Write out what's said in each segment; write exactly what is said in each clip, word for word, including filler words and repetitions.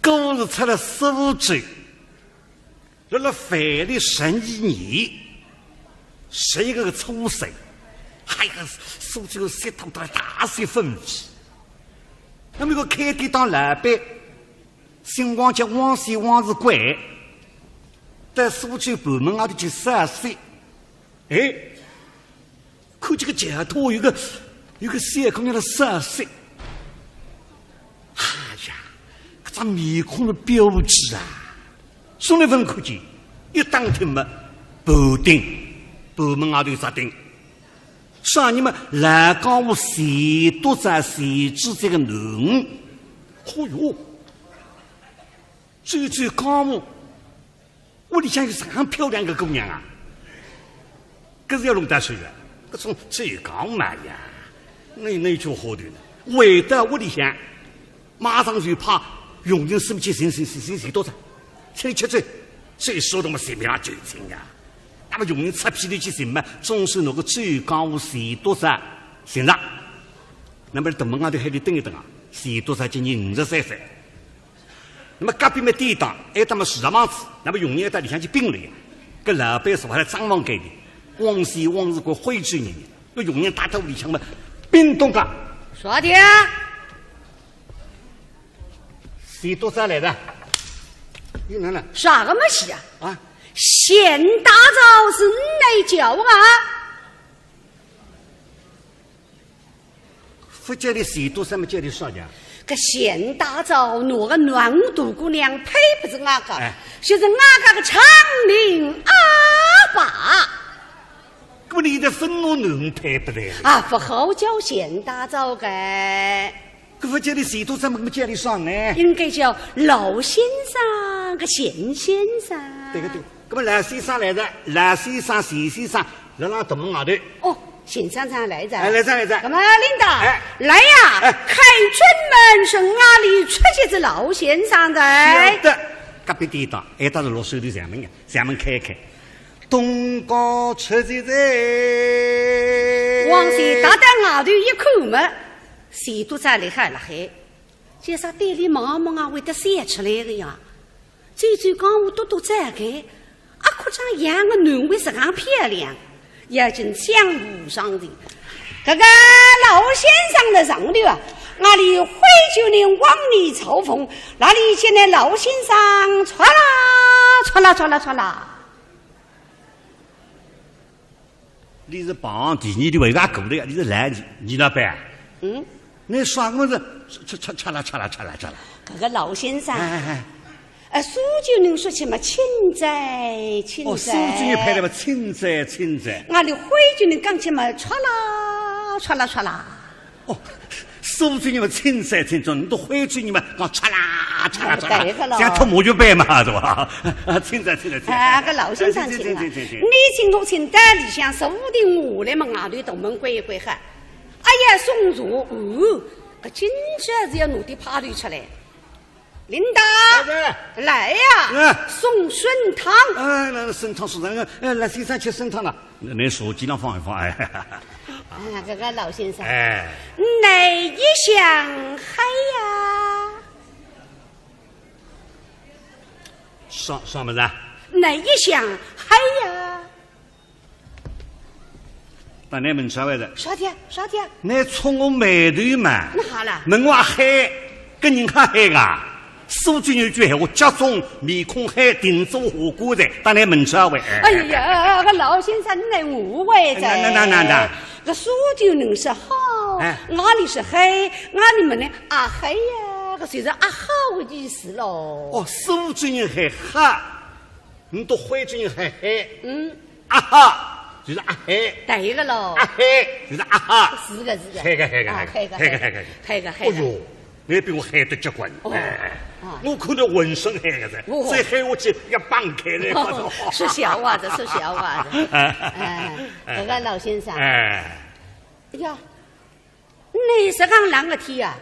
故事出了苏州，辣辣万历十二年，十一月初三，哎呀，苏州雪大得大雪纷飞。那么一个开典当老板，姓汪，叫汪宣汪世贵，到苏州盘门外头去赏雪。 哎，看见个街头有个，有个小姑娘辣赏雪。哎呀，搿张面孔个标致啊！从来勿曾看见，一打听嘛，盘定，盘门外头扎定。啥人嘛？老江湖钱笃笤钱志笤个囡儿。哦哟，走走江湖， 屋里向有啥样漂亮个姑娘啊？搿是要弄到手个，搿种最讲嘛呀，那，那就好头了。回到屋里向，马上就派佣人送去寻，寻，寻，寻钱笃笤，请伊吃酒，最说得嘛随便浪就请啊。那么佣人出片头去寻嘛，总算拿个走江湖钱笃笤寻着。那么大门外头喊俚等一等啊，钱笃笤今年五十三岁。 那么隔壁么典当，还搭么书场房子，那么佣人还到里向去禀了呀。搿老板坐辣张房间里，汪宣汪世贵徽州人，搿佣人踏到屋里向么，禀东家。啥的？钱笃笤来了。又来了。啥个么事啊？啊？钱笃笤是倷来叫啊？ 勿叫俚钱笃笤么叫俚啥呀？搿钱笃笤拿个囡儿大姑娘配拨仔外家，哎。就是外家个昌龄阿爸。搿么俚现在勿拿囡儿配拨俚了？啊，勿好叫钱笃笤个。搿勿叫俚钱笃笤么，搿么叫俚啥呢？应该叫老先生个钱先生。对个对。 搿么老先生来了，老先生、钱先生辣辣大门外头。哦，钱先生来了。哎，来了，来了。搿么领导，哎。来呀，哎。开正门，是外里出去仔老先生个。晓得，隔壁典当，哎，倒是落手头上门呀，上门开一开。东家出去哉。汪宣踏到外头一看么，钱笃笤立辣海，叫啥对俚望望啊，会得笑出来个呀。 走走江湖多多走个，阿可张养个囡儿实梗漂亮，要紧相扶上前。搿个老先生辣上头啊，外里徽州人望你招风，哪里见得老先生唰啦唰啦唰啦唰啦。 俚是碰第二天回家过来呀，俚是来，倪，倪老板啊？嗯？倷啥个么事，嚓，嚓，嚓啦，嚓啦，嚓啦，嚓啦。搿个老先生，哎，哎，哎。呃，苏州人说起嘛，请哉，请哉。哦，苏州人派来嘛，请哉，请哉。俺俚徽州人讲起嘛，唰啦，唰啦，唰啦。哦，苏州人嘛，请哉，请哉，倷笃徽州人嘛，讲嚓啦，嚓啦，嚓啦，对个咯。像拖木鱼板嘛，是吧？请哉，请哉，请哉。哎，搿老先生请啊，哎，请，请，请，请。你请我请，到里向坐定下来嘛，外头大门关一关哈。 哎呀，送茶，哦，搿今朝是要拿点派头出来。领导，哎，来呀，哎。送参汤。哎，那参汤送上，哎，老先生吃参汤了。那，那茶几上放一放，哎。啊，搿个老先生，哎。哪一向黑呀？啥，啥么事啊？哪一向黑呀？ 当然问出来了。啥体啊？啥体啊？倷触我霉头嘛。哪哈啦？问我阿黑，搿人还黑个？苏州有句闲话，脚肿面孔黑，定做下官哉。当然问出来。哎呀，搿老先生，倷误会哉。那，那，那，那，那。搿苏州人说好，哎。俺俚是黑，俺俚问呢阿黑呀，搿就是阿好个意思咯。哦，苏州人喊好，倷笃徽州人喊黑。嗯。 阿哈，就是阿黑。对个咯。阿黑，就是阿哈。是个，是个。黑个，黑个，啊，黑个，黑个，黑个，黑个。黑个，黑个。哎哟，倷比我黑得结棍。哦。哎，啊。我看倷浑身黑个哉，哦。再黑下去要崩开来。哦，说笑话哉，说笑话哉。哎，搿个老先生。哎。哎呀， 倷实梗冷个天啊，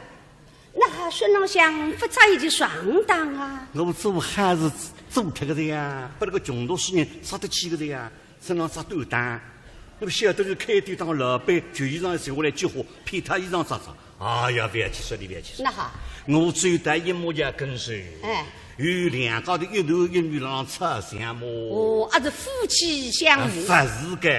哪哈身浪向勿着一件长衫啊？我做好事做脱个哉呀，拨搿个穷读书人着得起个哉呀，身浪着短衫。搿么晓得是开典当老板，就衣裳脱下来几化，骗脱衣裳着着。哎呀，勿要去说，你勿要去说。哪哈？我只有带一模一样跟随，哎。有两家头一男一女浪吵相骂。哦，啊是夫妻相骂。啊，勿是个。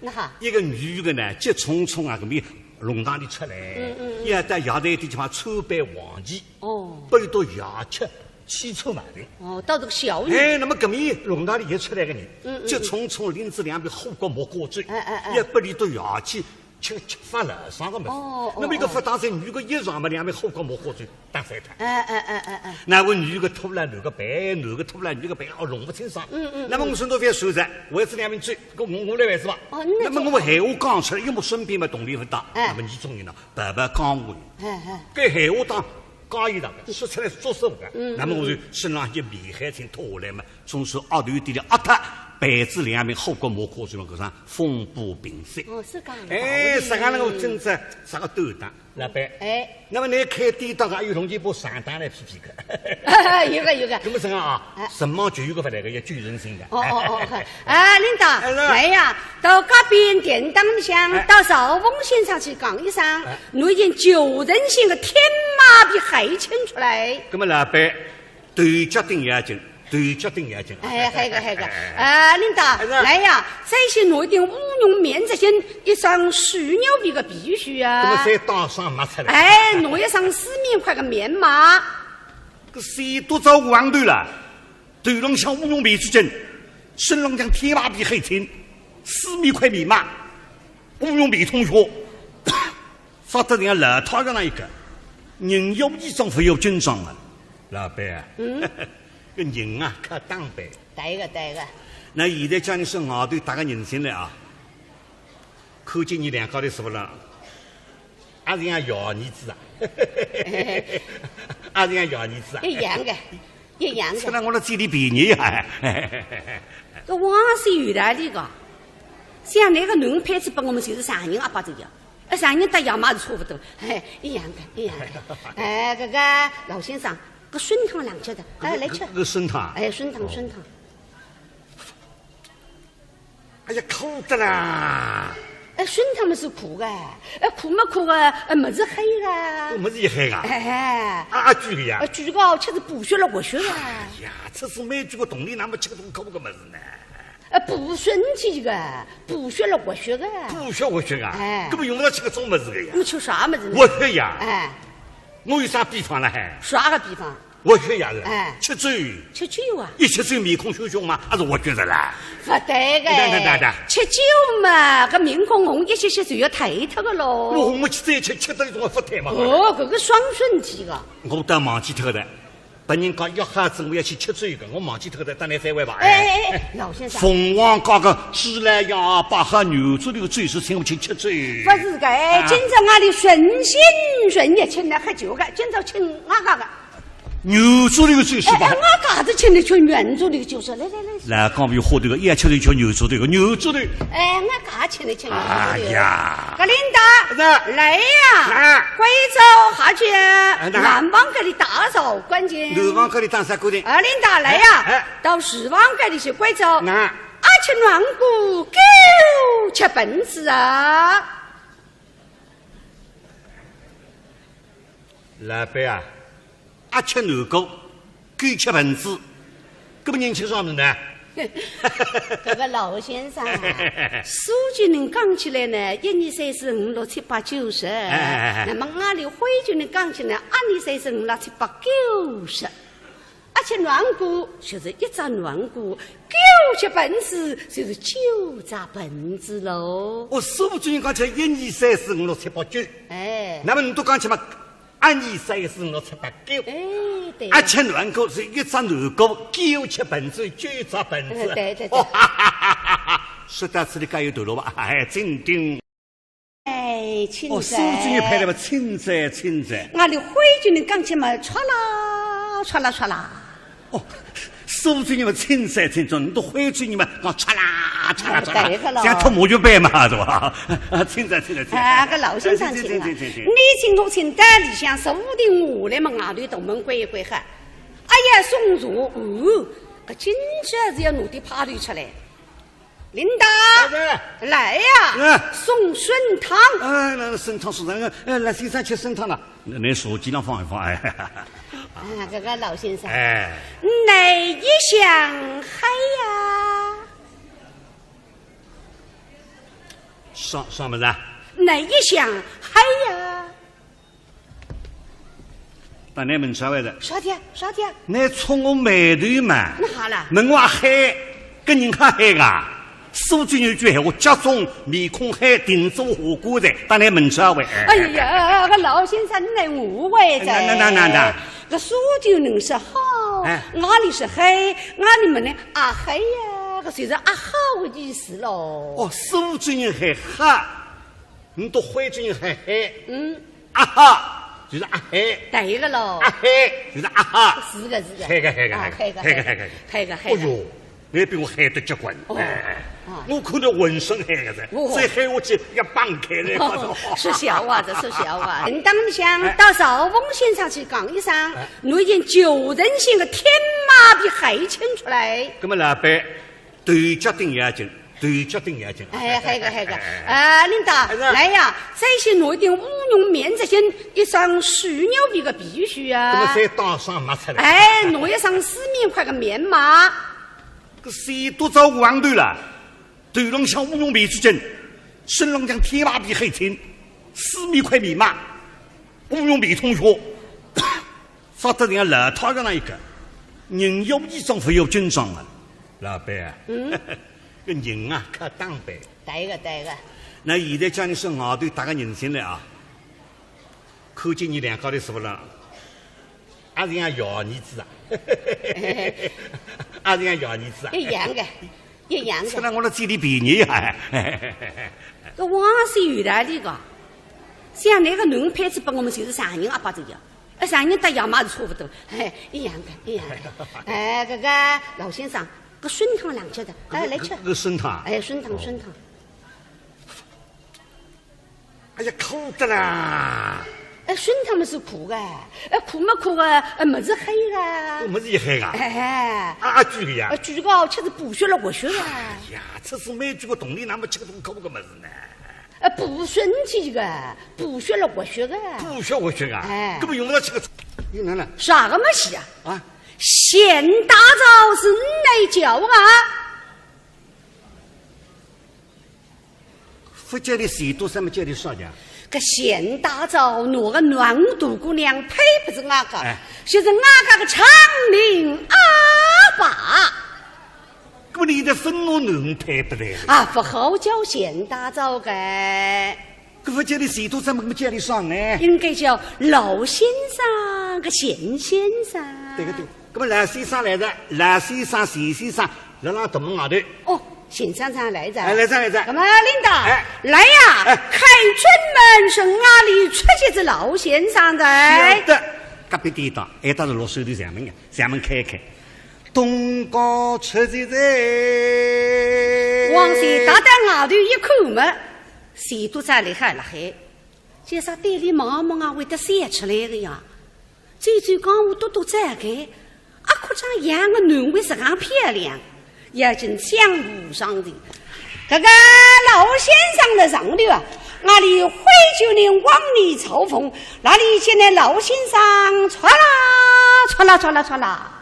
哪哈？一个女个呢，急匆匆啊，搿面弄堂里出来，嗯嗯嗯。要到药材店去买川贝黄芪。哦。拨伊笃爷吃，气喘毛病。哦，到这个小女。哎，那么搿面弄堂里也出来个人，嗯嗯嗯。急匆匆拎仔两瓶火锅木瓜酒，哎哎哎。要拨伊笃爷去 吃，吃饭了，啥个物事？哦，哦，那么一个勿当心，女个一撞嘛，两瓶火锅木瓜酒打翻脱。哎，哎，哎，哎，哎。那么女个拖牢男个背，男个拖牢女个背，哦，弄勿清爽。嗯，嗯，那么我说侬覅说哉，为仔两瓶酒，搿我，我来为仔吧。哦，那就好。那么我闲话讲出来，因为我身边嘛，同理勿大。哎。那么倷种人呢，白白讲我。哎，哎。搿闲话当 加一大个，说出来作死个。嗯，那么我就身浪一面海青脱下来嘛，总算额头顶里压脱，背仔两瓶火锅木瓜酒嘛，搿场风波平息。哦，是搿样个。哎，是搿能个，我真正啥个斗胆，老板。哎。那么侬开典当还有同情把上当来批评个。有个，有个。搿么这样啊，哎。什么就有个勿来个，要救人性个。哦，哦，哦，哎。 啊，领导，哎，是。来呀，到隔壁典当里向，哎。到赵凤先生去讲一声，哎。侬已经救人性个天马被海青出来。搿么老板，头脚顶要紧，头脚顶要紧。哎，还有个，还有个，哎。啊，领导，哎，是。来呀，再去拿点乌绒棉质性，一双水牛皮个皮靴啊。搿么再打双袜出来。哎，拿一双四面块个棉袜。搿是多少黄头了？ 头浪向乌绒皮质性，身浪向天马被海青，四面块棉袜，乌绒皮筒靴，发得像老太个那一个，人要衣装，佛要金装啊。老板啊，嗯。搿人啊，靠打扮。对个，对个。那现在叫侬说外头搭个人进来啊， 看见伲两家头是勿啦？阿是像爷儿子啊？阿是像爷儿子啊？一样个，一样个。吃了我的嘴里便宜呀。搿话是有道理个，像那个囡配子拨我们就是丈人阿爸这样，呃，丈人搭爷嘛是差勿多，嘿，一样个，一样个。哎，搿个老先生，搿参汤冷吃的，哎，来吃。搿，搿参汤啊？哎，参汤，参汤。 哎呀，苦得啦！哎，参汤么是苦个，哎，苦么苦个，哎，么是黑个。哦，么是也黑个？哎，啊，啊，贵个呀？哎，贵个，吃仔补血了活血个。哎呀，这是蛮贵个，同理，那么吃搿种苦个么事呢？哎，补身体个，补血了活血个。补血活血啊？哎。搿么用勿着吃搿种么事个呀？侬吃啥么事呢？活血呀？哎。我有啥秘方了还？啥个秘方？ 活血呀是？哎。吃酒。吃酒啊？一吃酒面孔血红嘛，还是活血的啦。勿对个。哪，哪，哪，哪？吃酒嘛，搿面孔红一歇歇就要退脱个咯。我红么吃再吃，吃得一种勿退嘛。哦，搿个伤身体个。我倒忘记脱的，别人讲约好仔我要去吃酒个，我忘记脱的，等侬再会吧。哎，哎，哎，老先生。凤凰阁个猪来呀，摆好牛猪头个酒席请我去吃酒。勿是个，哎，啊。今朝俺里顺心顺意请侬喝酒个，今朝请俺家个。 牛猪头个酒席吧。哎，哎，我家子请侬吃牛猪头个酒席，来，来，来。来，讲比花头个，也吃头吃牛猪头个，牛猪头。哎，我家请侬吃牛猪头。哎呀。格领导，是。来呀，啊。贵州哈去，哎，哪？南方格里打扫干净。南方格里打扫干净。啊，领导，来呀，哎，哎。到厨房格里去，贵州。哪？阿吃软骨，狗吃本子啊。 老板啊，阿吃软骨，狗吃本子，搿么人吃啥物事呢？搿个老先生啊，苏州人讲起来呢，一二三四五六七八九十，哎，哎，哎，哎。那么俺里徽州人讲起来，二二三四五六七八九十。 阿吃软骨，就是一只软骨，狗吃本子，就是九只本子咯。哦，苏州人讲起来一二三四五六七八九。哎。那么侬笃讲起嘛，二二三四五六七八九。哎，对。阿吃软骨是一只软骨，狗吃本子，九只本子。哎，对，对，对。哦，哈哈哈哈哈，说到此地该有段落吧？哎，真顶。 哎，请坐。哦，苏州人派来吧，请坐，请坐。俺里徽州人讲起嘛，唰啦，唰啦，唰啦。哦，苏州人嘛，请坐，请坐，侬笃徽州人嘛，讲唰啦，唰啦，唰啦，对个咯。像拖木鱼板嘛，是吧？啊，请坐，请坐，请坐。啊，搿老先生请啊。哎，请，请，请，请，请。你请我请到里向坐定下来嘛，外头大门关一关哈。哎呀，送茶，哦，搿今朝是要弄点派头出来。领导，哎，来呀，哎。送参汤。哎，那参汤送上，哎，来，先生吃参汤了。那，那手机上放一放，哎。啊，搿个老先生，哎。哪一向黑呀？啥，啥物事啊？哪一向黑呀？ 当然问出来了。啥体啊？啥体啊？倷触我霉头嘛。哪哈啦？问我黑，搿人还黑个？苏州人有句闲话，家中面孔黑，定做下官的，当然问出来。哎呀，搿老先生，倷误会哉。那，那，那，那，那。搿苏州人是好，哎。伲是黑，伲问呢，阿黑呀，搿就是阿好的意思咯。哦，苏州人喊好，倷笃徽州人喊黑。嗯。 阿哈，就是阿黑。对个咯。阿黑，就是阿哈。是个，是个。黑个，黑个，啊，黑个，黑个，黑个，黑个。黑个，黑个。哎哟，倷比我黑得结棍。哦。哎，啊。我看倷浑身黑个哉，哦。再黑下去要崩开来。哦，说笑话哉，说笑话。嗯，当面向，哎。到赵凤先生去讲一声，哎。倷已经九成新的天马皮黑请出来。搿么老板， 头脚顶要紧，头脚顶要紧。哎，黑个，黑个。哎，哎，哎。啊，领导，哎，是。来呀，再去拿一顶乌绒棉质巾，一双水牛皮的皮靴啊。搿么再打双袜子了。哎，拿一双四面块的棉袜。搿是多少黄头了？头浪向乌绒棉质巾，身浪向天马皮黑青，四面块棉袜，乌绒棉筒靴，扎得像老太太那一个，人要衣装，佛要金装啊。 老板啊，嗯？搿人啊，靠打扮。对个，对个。那现在叫倷说外头搭个人进来啊，看见伲两家头是勿啦？阿是像爷儿子啊？阿是像爷儿子啊？一样个，一样个。吃了我的嘴里便宜呀。搿王是有道理个，像倷个囡配子拨我们就是丈人阿爸这样。 哎，丈人搭爷嘛是差勿多，哎，一样个，一样个。哎，搿个老先生，搿参汤冷吃的，哎，来吃。搿，搿参汤啊？哎，参汤，哦。参汤。哎呀，苦得啦！哎，参汤么是苦个，哎，苦么苦个，哎，么是黑个。哦，么是也黑个？哎，啊，啊，贵个呀？哎，贵个，吃是补血了活血个。哎呀，吃是蛮贵个，同理，那么吃搿种苦个么事呢？ 呃，补身体个，补血了活血个。补血活血啊？哎。搿么用勿着吃个，有哪能？啥个么事啊？啊？钱大钊是倷叫啊？勿叫倷钱大钊么叫倷啥呀？搿钱大钊，我个囡大姑娘配拨是阿家，哎。就是阿家个丈人阿爸。 搿么倷现在勿拿囡配拨倷了？啊，勿好叫钱大钊个。搿勿叫倷钱大钊么，叫倷啥呢？应该叫老先生个钱先生。对个对个，搿么老先生来哉，老先生、钱先生，辣辣大门外头。哦，钱先生来哉。哎，来哉，来哉。搿么领导，哎。来呀，哎。开正门，是阿里出去是老先生哉。晓得，隔壁典当，哎，倒是落手头上门呀。 前门开开，东家出去哉。王氏踏到外头一看么，钱笃笤立辣海，叫啥对俚望望啊，会得笑出来个呀。走走江湖笃笃展开，阿可张养个囡会实梗漂亮，要紧相扶上前。搿个老先生辣上头啊，阿里徽州人望你朝奉，哪里见得老先生，唰啦，唰啦，唰啦，唰啦。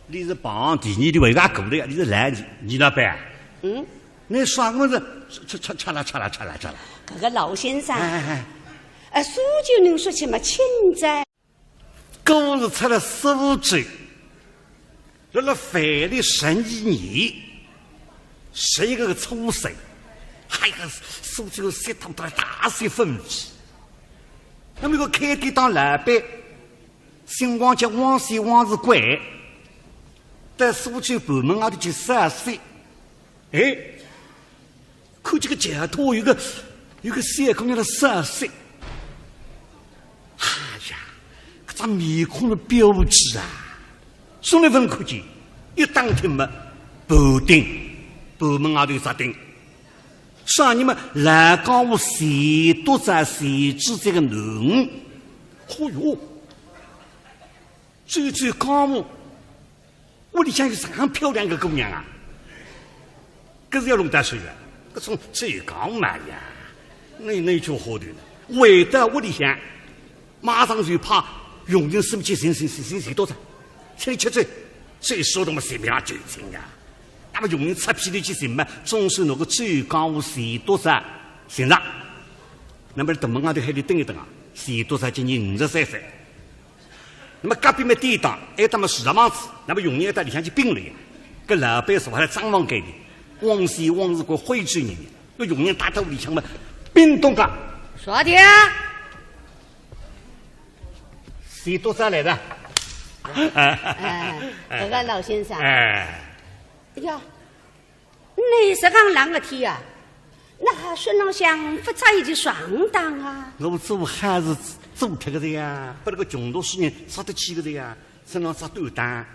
倷是碰第二天回家过来呀，倷是来，倪，倪老板啊？嗯？倷啥个么事，嚓，嚓，嚓啦，嚓啦，嚓啦，嚓啦。搿个老先生，哎，哎，哎。呃，苏州人说起么，清哉。我是出了苏州，辣辣万历十二年，十一月初十，哎呀，苏州雪大大，大雪纷飞。那么一个开典当老板， 姓汪，叫汪宣，汪世贵，到苏州盘门外头去散心。哎，看见个街头有个，有个小姑娘辣散心。哎呀，搿张面孔的标致啊！送来问看见，一打听么，盘鼎，盘门外头有只鼎。啥人么？老江湖钱笃笤钱知县个囡。哦哟， 走走江湖，屋里向有啥样漂亮个姑娘啊？搿是要弄到手个，搿种最高嘛呀，那那就好头了。回到屋里向，马上就派佣人送去寻寻寻寻钱笃笤，请伊吃酒，最少都么三百两酒钱啊。那么佣人出皮头去寻嘛，总算拿个酒缸和钱笃笤寻着。那么大门外头喊伊等一等啊，钱笃笤今年五十三岁。 那么隔壁么典当，还搭么是老房子，那么佣人还到里向去禀了呀。搿老板是还来张望该的，汪西汪是个徽州人，搿佣人带到屋里向么，禀东家。啥的？钱笃笤来了。哎，搿个老先生。哎。哎呀， 你实梗冷个天啊，那身浪向勿着一件长衫啊？我做好事做脱个的呀，拨那个穷读书人着得起个的呀，身浪着短打。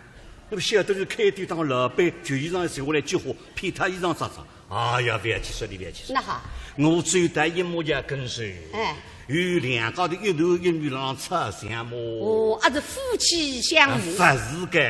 那么晓得是开典当老板，旧衣裳脱下来几化，骗脱衣裳着着。哎呀，勿要去说，你勿要去说。那好。我最大一模一样跟随，哎。有两家头一男一女浪吵相骂。哦，啊是夫妻相骂。啊，勿是个。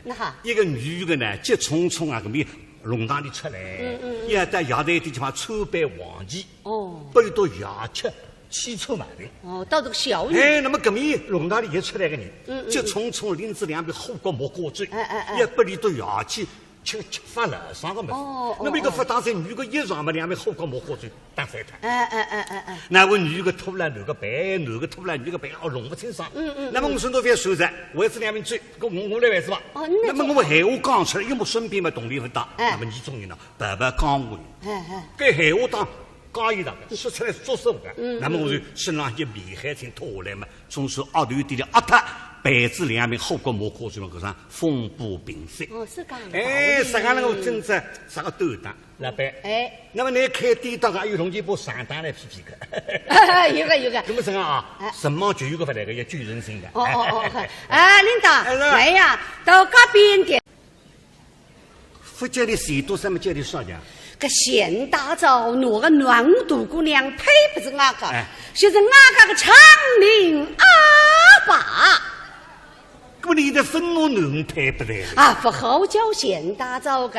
那好。一个女个呢，急匆匆啊，搿么弄堂里出来，嗯嗯嗯。要到药材店去买川贝黄芪，哦。拨伊笃爷吃，气喘毛病。哦，倒是个孝女。哎，那么搿面弄堂里也出来个人，嗯嗯嗯。急匆匆拎仔两瓶火锅木瓜酒，哎哎哎。要拨伊笃爷去吃，吃发牢骚个物事。哦哦，那么一个勿当心，哦。女个一上嘛，两瓶火锅木瓜酒打翻脱。哎哎哎哎哎。那么女个拖牢男个背，男个拖牢女个背，哦，弄勿清爽。嗯嗯嗯。那么我说侬覅说哉，为仔两瓶酒，搿我我来为仔吧。哦，那就好。那么我闲话讲出来，因为我身边嘛同理勿大，哎。那么你总人呢，白白讲我。哎哎。搿闲话当 加一大个，说出来作数个。嗯，那么我就身浪一面海青脱下来嘛，总算额头底里压脱，备仔两瓶火锅木瓜酒嘛，搿场风波平息。哦，是讲。哎，啥个那个真正啥个短打，老板。哎。那么你开典当个，还有同情把长衫来披披看。有个，有个。搿么实梗啊，哎。什么就有个勿来个，要救人性个。哦哦哦，哎，领导，哎，来。来呀，到搿边点。 勿叫伊钱笃笤么叫伊啥呀？搿钱大钊拿个囡儿大姑娘配拨仔外家，哎。就是外家个丈人阿爸。搿么伊现在勿拿囡儿配拨伊？啊，勿好叫钱大钊个。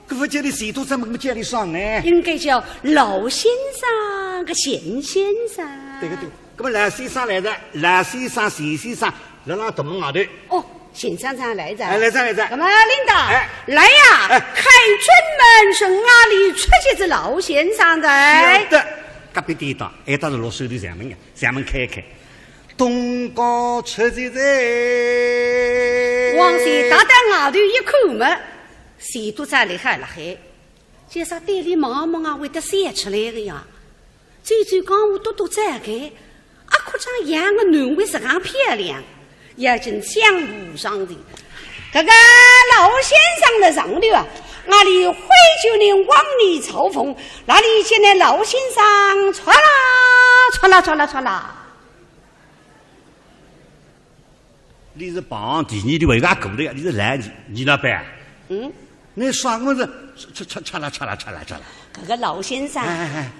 搿勿叫伊钱笃笤么，搿么叫伊啥呢？应该叫老先生个钱先生。对个对个。 搿么老先生来哉，老先生、钱先生，辣辣大门外头。哦，钱先生来哉。哎，来哉，来哉。搿么领导，哎。来呀，哎。开正门是哪里出去是老先生哉？晓得，隔壁典当，哎，倒是落手头上门呀，上门开一开。东家出去哉。王喜踏到外头一看么，钱笃笤立辣海。 叫啥对伊望望啊，会得笑出来个呀。最最讲我多多赞个，阿可张养个囡为实梗漂亮，要紧相互上的。搿个老先生的上头啊，那里徽州人望你朝奉，那里见那老先生，唰啦，唰啦，唰啦，唰啦。 伊是碰第二的，为啥过来呀？伊是来，倪倪老板。嗯？你啥物事？嚓嚓嚓啦嚓啦嚓啦嚓啦。搿个老先生，哎哎哎。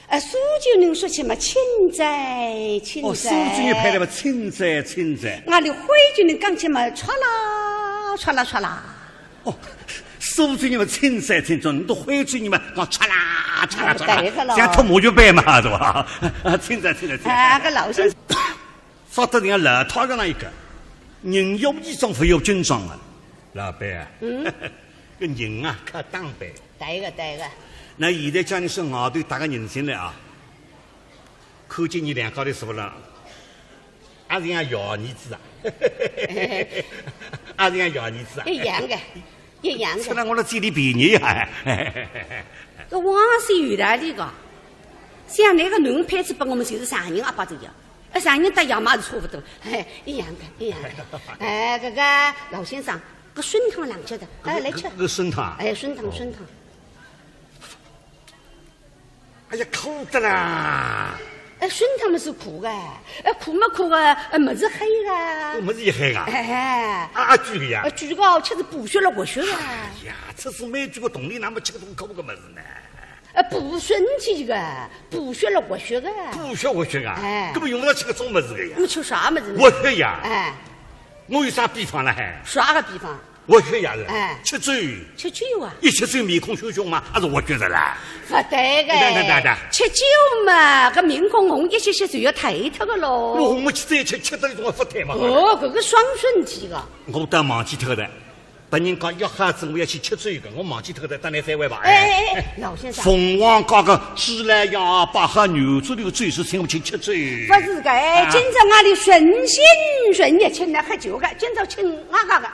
呃，苏州人说起嘛，请哉，请哉。哦，苏州人派来嘛，请哉，请哉。俺俚徽州人讲起嘛，唰啦，唰啦，唰啦。哦，苏州人嘛，请哉，请哉，你笃徽州人嘛，讲嚓啦，嚓啦，嚓啦，哎，对个咯。像脱木鱼板嘛，是吧？啊，请哉，请哉，请哉。哎，个老先生。 说得人家老太太那一个，人要衣装，佛要金装啊，老板啊，嗯。搿人啊，靠打扮。对个，对个。那现在叫你说外头搭个人进来啊，看见你两家头是勿啦？还是像爷儿子啊？还是像爷儿子啊？一样个。 一样个。吃了我的嘴里便宜呀。搿话是有道理个，像那个囡配子拨我们就是丈人阿爸这样，呃，丈人搭爷嘛是差勿多，哎，一样个，一样个。哎，搿个老先生，搿参汤冷吃的，哎，来吃。搿，搿参汤啊？哎，参汤，哦。参汤。 哎呀，苦得啦！哎，参汤么是苦个，哎，苦么苦个，哎，么是黑个。哦，么是也黑个？哎，啊，啊，贵个呀？哎，贵个，吃是补血了活血个。哎呀，这是蛮贵个铜钿，那么吃个种苦个么事呢？哎，补身体个，补血了活血个。补血活血啊？哎。根本用不着吃个种么事个呀。那么吃啥么事呢？活血呀？哎。我有啥秘方了还？啥个秘方？活血压是？哎。吃酒。吃酒啊？一吃酒面孔血红嘛，还是活血的啦？勿对个。哪哪哪哪？吃酒嘛，搿面孔红一歇歇就要退脱个咯。我红么吃再吃，吃得一种勿退嘛。哦，搿个伤身体个。我倒忘记脱的。 别人家约好仔我要去吃酒个，我忘记脱的，等你再会吧。哎哎哎哎，老先生。凤凰阁个猪来呀，摆好酒席，请我去吃酒。勿是个，哎，啊。今朝俺里顺心顺意请㑚喝酒个，今朝请俺家个。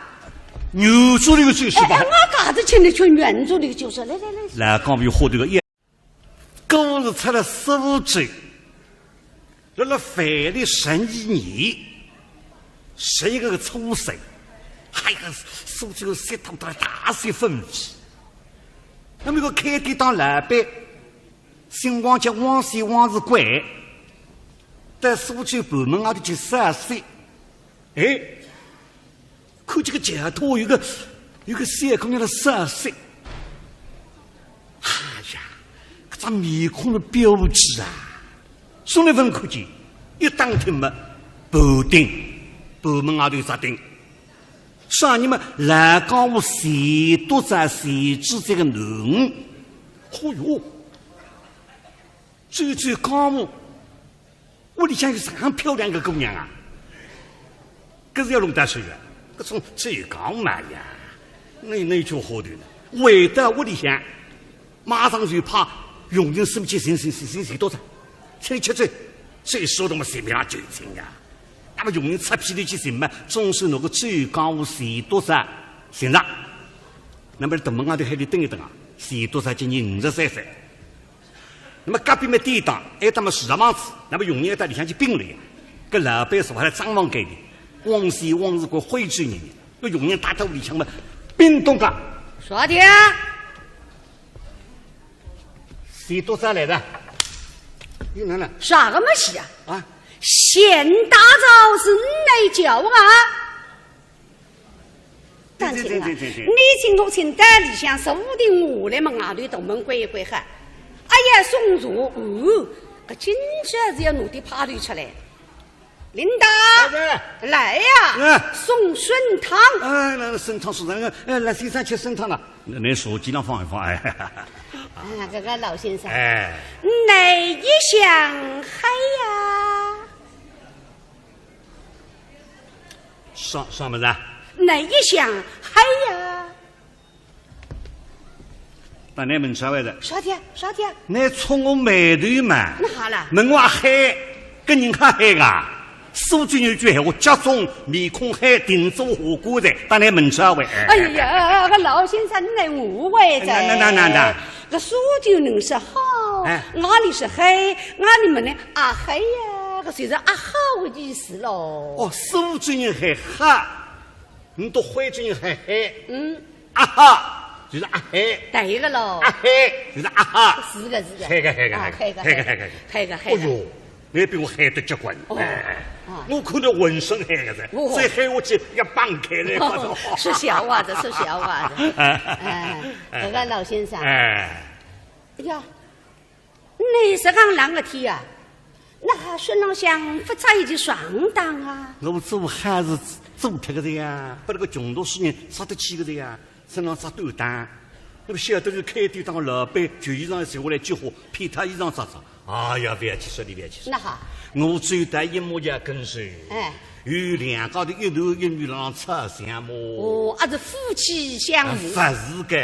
酒席个酒席吧。哎哎，俺家子请你吃酒席，来来来。来，讲比喝这个 搿是出了苏州，辣辣万历十二年，十一月初三，哎呀，苏州三趟大大雪纷飞。那么一个开典当老板，姓汪，叫汪宣汪世贵，到苏州盘门外头去散雪。 哎，看见个街头有个，有个小姑娘辣散雪。哎呀，搿张面孔的标致啊，从来勿曾看见，一打听嘛，盘鼎，盘门外头有只鼎。啥人嘛，老江湖钱笃笤钱知县个囡儿。哦哟，走走江湖， 屋里向有啥漂亮个姑娘啊？搿是要弄到手个，搿种只有讲嘛呀，那那就好头了。回到屋里向，马上就派佣人送去寻寻寻寻寻笃笤，请伊吃酒，酒席上么随便浪就请呀。那么佣人出片头去寻嘛，总算拿个走江湖钱笃笤寻着。那么大门外头喊伊等一等啊，钱笃笤今年五十三岁。 那么隔壁么典当，还搭么住着房子，那么佣人还到里向去禀了呀。搿老板是还来账房间里，汪宣汪世贵徽州人，搿佣人踏到屋里向么，禀东家。啥的？钱笃笤来了。又来了。啥个么事啊？啊？钱笃笤是你来叫啊？ 当心啊！对对对对对对。你请我请到里向坐定下来么，外头大门关一关好。哎呀，送茶，哦，搿今朝是要弄点派头出来。领导，老板。来呀，嗯。送参汤。哎，来，来，参汤，送参汤，哎，来，先生吃参汤了。那，那茶几上放一放，哎。啊，搿个老先生，哎。哪一向黑呀？ 啥，啥物事啊？哪一向黑呀？搭倷问啥物事？啥的？啥的？倷触我霉头嘛？哪哈啦？问我黑，搿人家黑个？苏州人有句闲话，脚肿面孔黑，定做下官的，搭倷问啥物事？哎呀，搿老先生，倷误会哉。哪，哪，哪，哪，哪？搿苏州人是好，哎。俺里是黑，俺里么呢，阿黑呀，搿就是阿好的意思咯。哦，苏州人喊好， 倷笃徽州人喊黑。嗯。阿好，就是阿黑。对个咯。阿黑，就是阿好。是个，是个。黑个，黑个，啊，黑个，黑个，黑个，黑个，黑个。哦哟，倷比我黑得结棍。哦。哎，啊。我看倷浑身黑个哉，哦。再黑下去要崩开来，哦，说笑话的，说笑话的。哎，哎，搿个老先生。哎。哎呀， 倷是讲冷个天啊，哪哈身浪向勿着一件长打啊？我做好事做脱个呀，拨搿个穷读书人着得起个呀，身浪着短打。那么晓得是开典当老板，旧衣裳脱下来几化，便套衣裳着着。哎呀，覅去说，倷覅去说。哪哈？我最大一模一样跟随，哎。有两家头一男一女辣浪吵相骂。哦，还是夫妻相骂。啊，勿是个。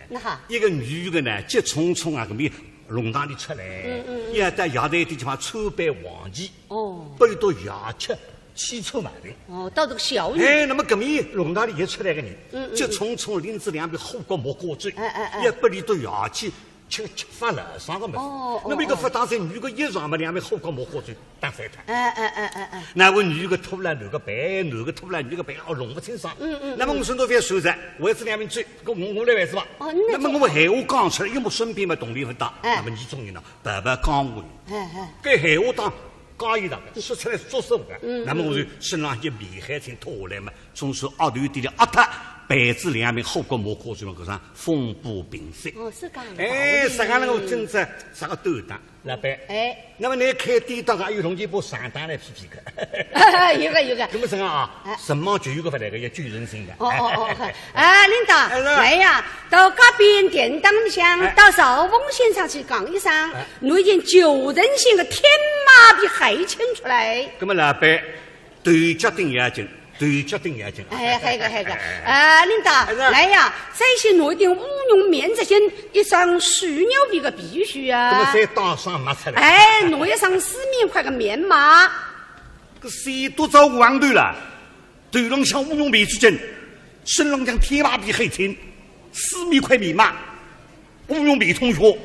哪哈？一个女个呢，急匆匆啊，搿面弄堂里出来，嗯，嗯，嗯。要到药材店去买川贝黄芪，哦。拨伊笃爷吃，气喘毛病。哦，到搿个小人。哎，那么搿面弄堂里也出来个人，嗯，嗯，嗯。急匆匆拎仔两瓶虎骨木瓜酒，哎，哎，哎。要拨伊笃爷去吃，吃发牢伤个物事。哦，哦，那么一个勿当心，哦。女个一撞嘛，两瓶虎骨木瓜酒打翻脱。哎，哎，哎，哎，哎。那么女个拖牢男个背，男个拖牢女个背，哦，弄勿清爽。嗯，嗯，那么我身上覅受着，为仔两瓶酒， 搿我，我来办事吧。哦，那么我闲话讲出来，因为我身边嘛同理勿大，哎。那么倷种人呢，白白讲我。哎，哎。搿闲话当讲一场，说出来作数个。嗯，那么我就身浪一面海青脱下来嘛，总是额头底里压脱，板子两面，后角马胯子嘛，搿场风波平息。哦，是讲。哎，啥个能够真正啥个短打，老板。哎。那么你开典当还有同志把上当来批评个。有个，有个。那么这样啊，哎。什么就有个勿来个，要救人心的。哦，哦，哦，哦。啊，领导，哎，是。来呀，到隔壁典当里向，哎。到赵凤先生去讲一声，哎。拿一件救人心的天马皮海青出来。那么老板， 头脚顶要紧，头脚顶要紧。哎，还有个，还有个，呃，领导，哎，是。来呀，再去拿一顶乌绒棉质衫，一双水牛皮的皮靴啊。那么再打双袜出来。哎，拿一双四面块的棉袜。搿是多少个行头了？头浪向乌绒棉质衫，身浪向天马皮海青，四面块棉袜，乌绒棉筒靴。